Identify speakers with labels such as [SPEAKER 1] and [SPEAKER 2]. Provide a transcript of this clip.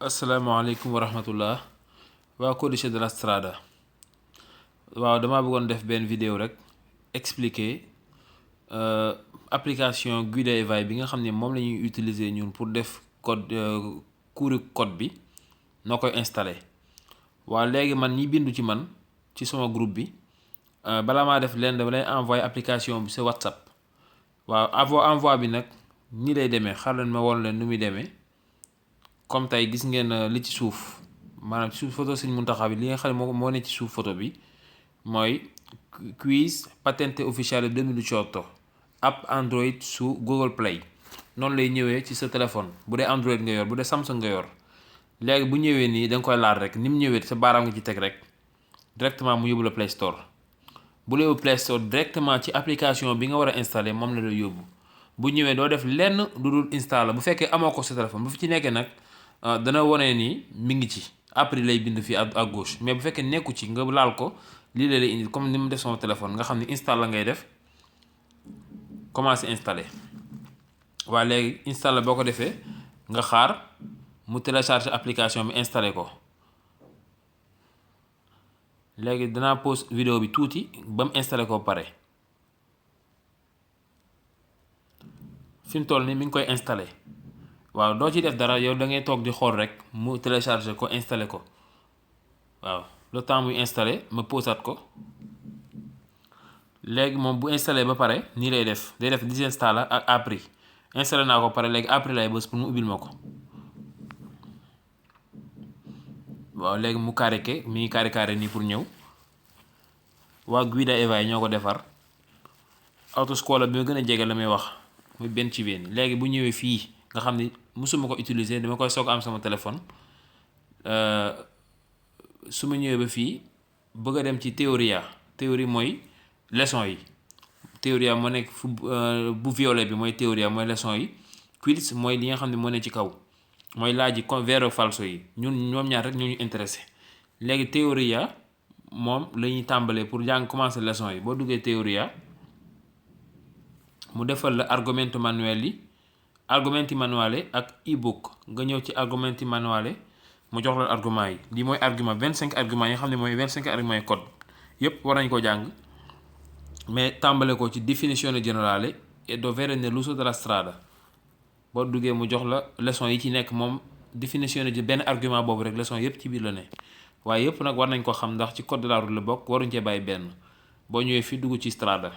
[SPEAKER 1] asalaamaaleykum wa rahmatullah waa Codice de la Strada waaw damaa bëggoon def benn vidéo rek expliquer application Guida EVAY bi nga xam ne moom la ñuy utiliser ñun pour def cours code bi noo koy installer waaw léegi man ñi bindu ci man ci sama groupe bi balaa maa def leen dama lay envoyer application bi sa WhatsApp waaw envoi bi nag ni lay demee xaaral leen ma woon leen nu muy demee. comme tey gis ngeen li ci suuf maanaam ci suuf photo Sëñ Muntaxa bi li nga xam ne moo ne ci suuf photo bi mooy quiz patente ufficiale 2018 app Android su Google Play noonu lay ñëwee ci sa téléphone bu dee Android nga yor bu dee Samsung nga yor léegi bu ñëwee nii da nga koy laal rek ni mu ñëwee sa baaraam nga ci teg rek directement mu yóbbu la Play Store bu la yóbbu Play Store directement ci application bi nga war a installer moom la lay yóbbu bu ñëwee doo def lenn lu dul installer bu fekkee amoo ko sa téléphone bu fi ci nekkee nag. dana wone ni mi ngi ci après lay bind fii à gauche mais bu fekkee nekku ci nga laal ko lii la lay indi comme ni mu def sama téléphone nga xam ne install la ngay def commencer installer waaye léegi installer boo ko defee nga xaar mu télécharger application bi installer ko léegi danaa pause vidéo bi tuuti ba mu installer ko pare fi mu toll nii mi ngi koy installer. waaw doo ci def dara yow da ngay toog di xool rek mu télécharger ko installer ko waaw le temps muy installer ma posaat ko léegi moom bu installer ba pare nii lay def day def désinstaller ak appris installer naa ko pare léegi appris lay bës pour mu ubbil ma ko waaw léegi mu carré mi ngi carré nii pour ñëw waa Guida EVAY ñoo ko defar autoscuola bi ma gën a jege la may wax muy benn ci benn léegi bu ñëwee fii nga xam ni musuma ko utiliser dama koy soog am sama téléphone su ma ñëwee ba fii bëgg a dem ci théorie mooy leçon yi théoria moo nekk bu violet bi mooy théoria mooy leçon yi quiz mooy li nga xam ne moo ne ci kaw mooy laaj yi vero falso yi ñoom ñaar rek ñoo ñu intéressé léegi théoria moom la ñuy tàmbalee pour jàng commencer leçon yi boo duggee théoria mu defal la argomento argomenti manuale ak ebook nga ñëw ci argomenti manuale mu jox la argument yi lii mooy argument 25 argument yi nga xam ne mooy 25 argument yi code yépp war nañ ko jàng mais tàmbale ko ci definizione generale e dovere nell'uso della strada boo duggee mu jox la leçon yi ci nekk moom définition ji benn argument boobu rek leçon yépp ci biir la ne waaye yépp nag war nañ ko xam ndax ci code de la route la bokk waruñ cee bàyyi benn boo ñëwee fii dugg ci strada